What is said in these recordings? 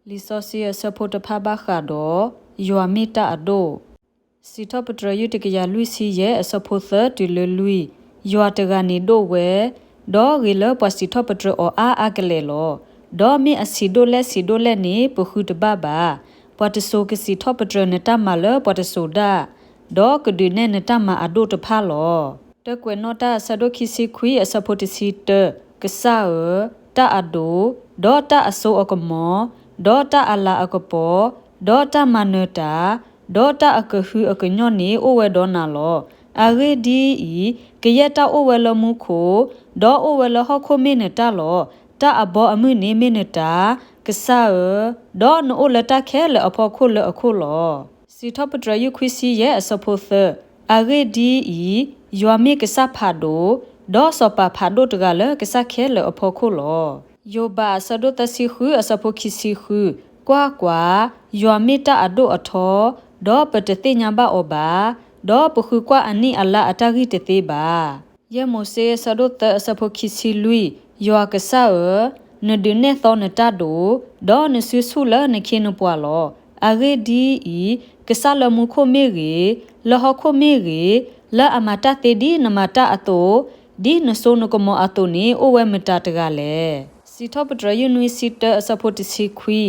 လံာ်စီဆှံအဆၢဖိတဖၣ်ဘၣ်ဃးဒီး ယွၤမ့ၢ်တၢ်အဒိၣ်. စံးထီၣ်ပတြၢၤယုၢ်တကယၤလွံၢ်ဆံယဲၢ်အဆၢဖိသၢတုၤလၢလွံၢ်, ယွၤတဂၤန့ၣ်ဒိၣ်ဝဲ, ဒီးဂ့ၤလၢပှၤစံးထီၣ်ပတြၢၤအီၤအါအါကလဲာ်လီၤ. ဒီးမ့ၢ်အဆံးဒိၣ်လဲၣ်ဆံးဒိၣ်လဲၣ်န့ၣ် ပဃုတဘၣ်ဘၣ်. ပှၤတစိၤကစံးထီၣ်ပတြၢၤနတၢ်မၤလၢပှၤတစိၤဒၣ်, ဒီးကဒုးနဲၣ်နတၢ်မၤအဒိၣ်တဖၣ်လီၤ. တၢ်ကွဲးနီၣ်တၢ်အဆၢဒိၣ်ခံဆံခွံအဆၢဖိတဆံတၢ, ကစၢ်ဧၢ, တၢ်အဒိၣ်, ဒီးတၢ်အစိအကမီၤ, ဒီးတၢ်အလၤအကပီၤ, ဒီးတၢ်မၤနၢၤတၢ်, ဒီးတၢ်အကဟုအကညီၢ်န့ၣ်အိၣ်ဝဲဒီးနၤလီၤ. အဂ့ၢ်ဒ်အံၤ, ကယဲၢ်တၢ်အိၣ်ဝဲလၢမူခိၣ်, ဒီးအိၣ်ဝဲလၢဟီၣ်ခိၣ်မ့ၢ်နတၢ်လီၤ. တၢ်အဘီအမုၢ်န့ၣ်မ့ၢ်နတၢ်, ကစၢ်ဧၢ, ဒီးနအိၣ်လၢတၢ်ခဲလၢာ်အဖီခိၣ်လၢအခိၣ်လီၤ. စံးထီၣ်ပတြၢၤယုၢ်ခွံဆံယဲၢ်အဆၢဖိသၢ, အဂ့ၢ်ဒ်အံၤ, ယွၤမ့ၢ်ကစၢ်ဖးဒိၣ်, ဒီးစီၤပၤဖးဒိၣ်တဂၤလၢကစၢ်ခဲလၢာ်အဖီခိၣ်လီၤ. ယိၤဘးအဆၢဒိၣ်သၢဆံဃုအဆၢဖိခံဆံဃု, ကွၢ်ကွၢ်, ယွၤမ့ၢ်တၢ်အဒိၣ်အထီ, ဒီးပတသ့ၣ်ညါဘၣ်အီၤဘၣ်, ဒီးပဃုကွၢ်အနံၣ်အလါအတၢ်ဂံၢ်တသ့ဘၣ်. ယဲၢ်မိၤၡ့အဆၢဒိၣ်သၢအဆၢဖိခံဆံလွံၢ်, ယွၤကစၢ်ဧၢ, နဒုးနဲၣ်သီနတၢ်ဒိၣ်, ဒီးနစုဆူၣ်လၢနခ့နပှၤလီၤ. အဂ့ၢ်ဒ်အံၤ, ကစၢ်လၢမူခိၣ်မ့ၢ်ဂ့ၤ, လၢဟီၣ်ခိၣ်မ့ၢ်ဂ့ၤ, လၢအမၤတၢ်သ့ဒ်နမၤတၢ်အသိး, ဒ်နစိနကမီၤအသိးန့ၣ် အိၣ်ဝဲမတၤတဂၤလဲၣ်. စံးထီၣ်ပတြၢၤယုၢ်နွံဆံတၢအဆၢဖိတဆံခွံ,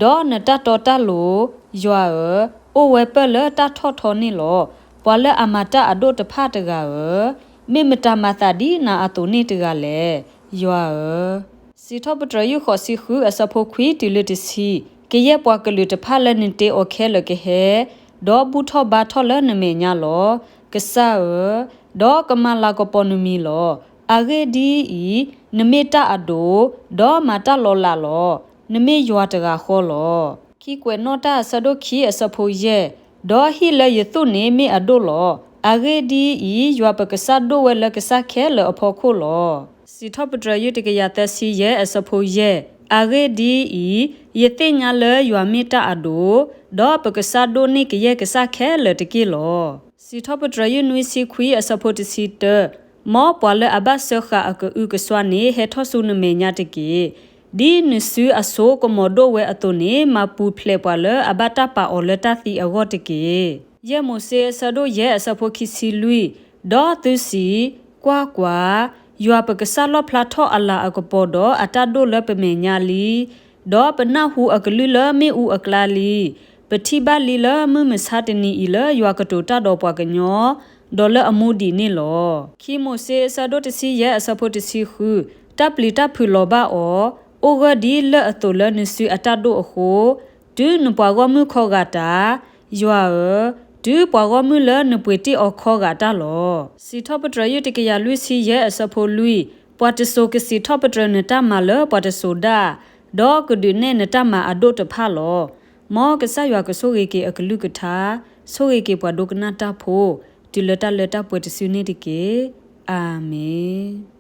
ဒီးနတၢ်တီတၢ်လိၤ, ယွၤဧၢ, အိၣ်ဝဲပၢၢ်လၢတၢ်ထီၣ်ထီန့ၣ်လီၤ. ပှၤလၢအမၤတၢ်အဒိၣ်တဖၣ်တဂၤဧၢ, မ့ၢ်မတၤမၤသးဒ်နၤအသိးန့ၣ်တဂၤလဲၣ်. ယွၤဧၢ, စံးထီၣ်ပတြၢၤယုၢ်ဃိးဆံဃုအဆၢဖိခွံတုၤလၢတဆံ, ကယဲၢ်ပှၤကလုာ်တဖၣ်လၢနတ့အီၤခဲလၢာ်ကဟဲ, ဒီးဘူၣ်ထီၣ်ဘါထီၣ်လၢနမဲာ်ညါလီၤ. ကစၢ်ဧၢ, ဒီးကမၤလၤကပီၤနမံၤလီၤ. အဂ့ၢ်ဒ်အံၤ, နမ့ၢ်တၢ်အဒိၣ်, ဒီးမၤတၢ်လီၤလးလီၤ. နမ့ၢ်ယွၤတဂၤဃီလီၤ. ခံကွဲးနီၣ်တၢ်အဆၢဒိၣ်ခံအဆၢဖိယဲၢ်, ဒီးဟံၣ်လၢယသူၣ်န့ၣ်မ့ၢ်အဒိၣ်လီၤ. အဂ့ၢ်ဒ်အံၤ, ယွၤပကစၢ်ဒိၣ်ဝဲလၢကစၢ်ခဲလၢာ်အဖီခိၣ်လီၤ. စံးထီၣ်ပတြၢၤယုၢ်တကယၤသၢဆံယဲၢ်အဆၢဖိယဲၢ်, အဂ့ၢ်ဒ်အံၤ, ယသ့ၣ်ညါလၢယွၤမ့ၢ်တၢ်အဒိၣ်, ဒီးပကစၢ်ဒိၣ်န့ၢ်ကယဲၢ်ကစၢ်ခဲလၢာ်တက့ၢ်လီၤ. စံးထီၣ်ပတြၢၤယုၢ်နွံဆံခွံအဆၢဖိတဆံတၢ, မ်ပှၤလၢအဘၣ်စၢဃာ်အကအုကစွါန့ၣ် ဟဲထီၣ်ဆူနမဲာ်ညါတက့ၢ်. ဒ်နစုအစိကမီၤဒိၣ်ဝဲအသိးန့ၣ် မၤပူၤဖျဲးပှၤလၢအဘၣ်တၢ်ပာ်အီၤလၢတၢ်သံအဂီၢ်တက့ၢ်. ယဲၢ်မိၤၡ့အဆၢဒိၣ်ယဲၢ်အဆၢဖိခံဆံလွံၢ်, ဒီးသုစံး, ကွၢ်ကွၢ်, ယွၤပကစၢ်လီၣ်ဖျါထီၣ်အလၤအကပီၤဒီးအတၢ်ဒိၣ်လၢပမဲာ်ညါလံ. ဒီးပနၢ်ဟူအကလုၢ်လၢမ့ၣ်အူအကျါလံ. ပထံၣ်ဘၣ်လံလၢမုၢ်မဆါတနံၤအံၤလၢယွၤကတိၤတၢ်ဒီးပှၤကညီ, ဒီးလၢအမူဒံးန့ၣ်လီၤ. ခံမိၤၡ့အဆၢဒိၣ်တဆံယဲၢ်အဆၢဖိတဆံဃု, တၢ်ပျံၤတၢ်ဖုးလီၤဘၣ်အီၤ, အိၣ်ဂၢၢ်ဒ်လၢၢ်အသိးလၢနစုအတၢ်ဒိၣ်အဃိ, တုၤနပှၤဂီၢ်မုၢ်ခီဂာ်တၢ်, ယွၤဧၢ, တုၤပှၤဂီၢ်မုၢ်လၢနပှ့ၤတ့ၢ်အီၤခီဂာ်တၢ်လီၤ. စံးထီၣ်ပတြၢၤယုၢ်တကယၤလွံၢ်ဆံယဲၢ်အဆၢဖိလွံၢ်, ပှၤတစိၤကစံးထီၣ်ပတြၢၤနတၢ်မၤလၢပှၤတစိၤဒၣ်, ဒီးကဒုးနဲၣ်နတၢ်မၤအဒိၣ်တဖၣ်လီၤ. မ်ကစၢ်ယွၤကဆိၣ်ဂ့ၤက့ၤအကလုၢ်ကထါ, ဆိၣ်ဂ့ၤက့ၤပှၤဒိကနၣ်တၢ်ဖိ, တုၤလၢတၢ်လၢတၢ်ပှဲၤတစုန့ၣ်တက့ၢ်. အၤမ့ၣ်.